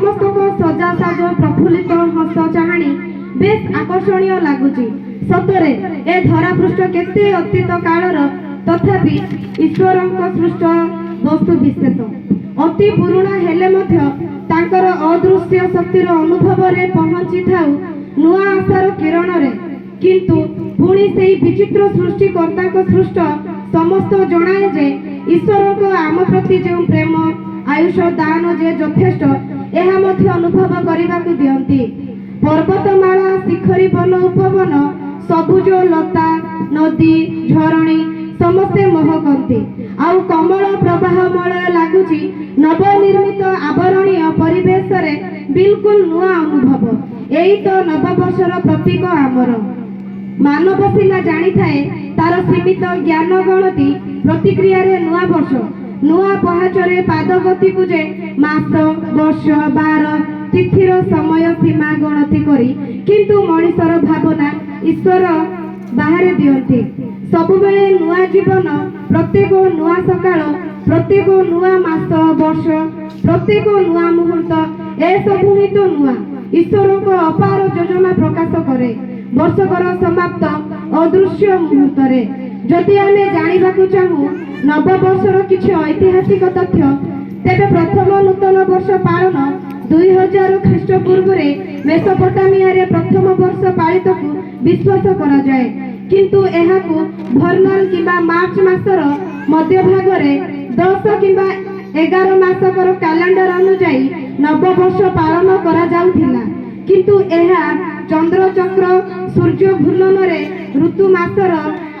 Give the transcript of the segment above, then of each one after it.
ସମସ୍ତଙ୍କ ସଜାସାଜ, ପ୍ରଫୁଲ୍ଲିତ ହସ ଚାହାଣୀ ବେଶ ଆକର୍ଷଣୀୟ ଲାଗୁଛି। ସତରେ ଏ ଧରାପୃଷ୍ଠ କେତେ ଅତୀତ କାଳର, ତଥାପି ଈଶ୍ୱରଙ୍କ ସୃଷ୍ଟ ବସ୍ତୁ ବିଶେଷ ଅତି ପୁରୁଣା ହେଲେ ମଧ୍ୟ ତାଙ୍କର ଅଦୃଶ୍ୟ ଶକ୍ତିର ଅନୁଭବରେ ପହଞ୍ଚିଥାଉ ନୂଆ ଆଶାର କିରଣରେ। କିନ୍ତୁ ପୁଣି ସେଇ ବିଚିତ୍ର ସୃଷ୍ଟିକର୍ତ୍ତାଙ୍କ ସୃଷ୍ଟ ସମସ୍ତ ଜଣାଏ ଯେ ଈଶ୍ୱରଙ୍କ ଆମ ପ୍ରତି ଯେଉଁ ପ୍ରେମ, ଆୟୁଷ ଦାନ ଯେ ଯଥେଷ୍ଟ, ଏହା ମଧ୍ୟ ଅନୁଭବ କରିବାକୁ ଦିଅନ୍ତି। ପର୍ବତମାଳା, ଶିଖରୀ, ବନ, ଉପବନ, ସବୁଜ ଲତା, ନଦୀ, ଝରଣୀ ସମସ୍ତେ ମହକନ୍ତି ଆଉ କମଳ ପ୍ରବାହମୟ ଲାଗୁଛି। ନବନିର୍ମିତ ଆବରଣୀୟ ପରିବେଶରେ ବିଲକୁଲ ନୂଆ ଅନୁଭବ। ଏଇ ତ ନବବର୍ଷର ପ୍ରତୀକ ଆମର। ମାନବ ସିନା ଜାଣିଥାଏ ତାର ସୀମିତ ଜ୍ଞାନ ଗଣତି ପ୍ରତିକ୍ରିୟାରେ ନୂଆ ବର୍ଷ, ନୂଆ ପହାଚରେ ପାଦ ଗତିକୁ ଯେ ମାସ, ବର୍ଷ, ବାର, ତିଥିର ସମୟ ସୀମା ଗଣତି କରି, କିନ୍ତୁ ମଣିଷର ଭାବନା ଈଶ୍ୱର ବାହାରେ ଦିଅନ୍ତି। ସବୁବେଳେ ନୂଆ ଜୀବନ, ପ୍ରତ୍ୟେକ ନୂଆ ସକାଳ, ପ୍ରତ୍ୟେକ ନୂଆ ମାସ, ବର୍ଷ, ପ୍ରତ୍ୟେକ ନୂଆ ମୁହୂର୍ତ୍ତ, ଏସବୁ ହିଁ ତ ନୂଆ ଈଶ୍ୱରଙ୍କ ଅପାର ଯୋଜନା ପ୍ରକାଶ କରେ ବର୍ଷକର ସମାପ୍ତ ଅଦୃଶ୍ୟ ମୁହୂର୍ତ୍ତରେ। ଯଦି ଆମେ ଜାଣିବାକୁ ଚାହୁଁ ନବବର୍ଷର କିଛି ଐତିହାସିକ ତଥ୍ୟ, ତେବେ ପ୍ରଥମ ନୂତନ ବର୍ଷ ପାଳନ 2000 ଖ୍ରୀଷ୍ଟପୂର୍ବରେ ମେସୋପଟାମିଆରେ ପ୍ରଥମ ବର୍ଷ ପାଳିତକୁ ବିଶ୍ୱାସ କରାଯାଏ। କିନ୍ତୁ ଏହାକୁ ଭର୍ନାଲ କିମ୍ବା ମାର୍ଚ୍ଚ ମାସର ମଧ୍ୟଭାଗରେ 10 କିମ୍ବା 11 ମାସକର କ୍ୟାଲେଣ୍ଡର ଅନୁଯାୟୀ ନବବର୍ଷ ପାଳନ କରାଯାଉଥିଲା। କିନ୍ତୁ ଏହା ଚନ୍ଦ୍ରଚକ୍ର, ସୂର୍ଯ୍ୟ ଘୂର୍ଣ୍ଣନରେ ଋତୁ ମାସର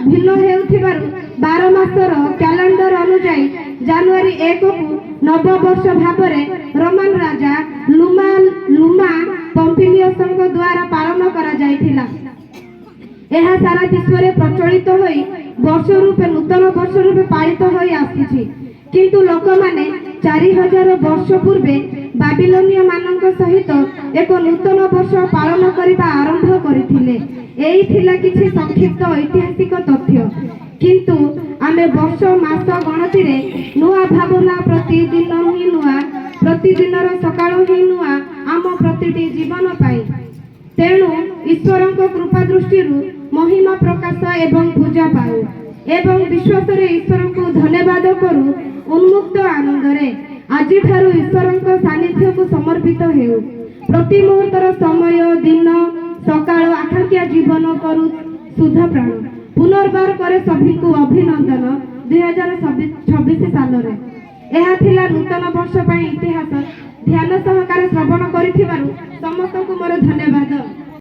ଭିନ୍ନ ହେଉଥିବାରୁ 12 ମାସର କ୍ୟାଲେଣ୍ଡର ଅନୁଯାୟୀ ଜାନୁଆରୀ 1କୁ ନବବର୍ଷ ଭାବରେ ରୋମାନ ରାଜା ନୁମା ପମ୍ପିଲିୟସଙ୍କ ଦ୍ୱାରା ପାଳନ କରାଯାଇଥିଲା। ଏହା ସାରା ବିଶ୍ୱରେ ପ୍ରଚଳିତ ହୋଇ ବର୍ଷ ରୂପେ, ନୂତନ ବର୍ଷ ରୂପେ ପାଳିତ ହୋଇ ଆସୁଛି। କିନ୍ତୁ ଲୋକମାନେ 4000 ବର୍ଷ ପୂର୍ବେ ବାବିଲୋନୀୟ ମାନଙ୍କ ସହିତ ଏକ ନୂତନ ବର୍ଷ ପାଳନ କରିବା ଆରମ୍ଭ କରିଥିଲେ। ଏଇ ଥିଲା କିଛି ସଂକ୍ଷିପ୍ତ ଐତିହାସିକ ତଥ୍ୟ। କିନ୍ତୁ ଆମେ ବର୍ଷ ମାସ ଗଣତିରେ ନୂଆ ଭାବନା, ପ୍ରତିଦିନ ହିଁ ନୂଆ, ପ୍ରତିଦିନର ସକାଳ ହିଁ ନୂଆ ଆମ ପ୍ରତିଟି ଜୀବନ ପାଇଁ। ତେଣୁ ଈଶ୍ୱରଙ୍କ କୃପା ଦୃଷ୍ଟିରୁ ମହିମା ପ୍ରକାଶ ଏବଂ ପୂଜା ପାଉ ଏବଂ ବିଶ୍ୱାସରେ ଈଶ୍ୱରଙ୍କୁ ଧନ୍ୟବାଦ କରୁ। ଉନ୍ମୁକ୍ତ ଆନନ୍ଦରେ ଆଜିଠାରୁ ଈଶ୍ୱରଙ୍କ ସାନ୍ନିଧ୍ୟକୁ ସମର୍ପିତ ହେଉ। ପ୍ରତି ମୁହୂର୍ତ୍ତର ସମୟ, ଦିନ, ସକାଳ ଆକାଂକ୍ଷା ଜୀବନ କରୁ ଶୁଦ୍ଧ ପ୍ରାଣ। ପୁନର୍ବାର କରେ ସଭିଙ୍କୁ ଅଭିନନ୍ଦନ 2026 ସାଲରେ। ଏହା ଥିଲା ନୂତନ ବର୍ଷ ପାଇଁ ଇତିହାସ। ଧ୍ୟାନ ସହକାରେ ଶ୍ରବଣ କରିଥିବାରୁ ସମସ୍ତଙ୍କୁ ମୋର ଧନ୍ୟବାଦ।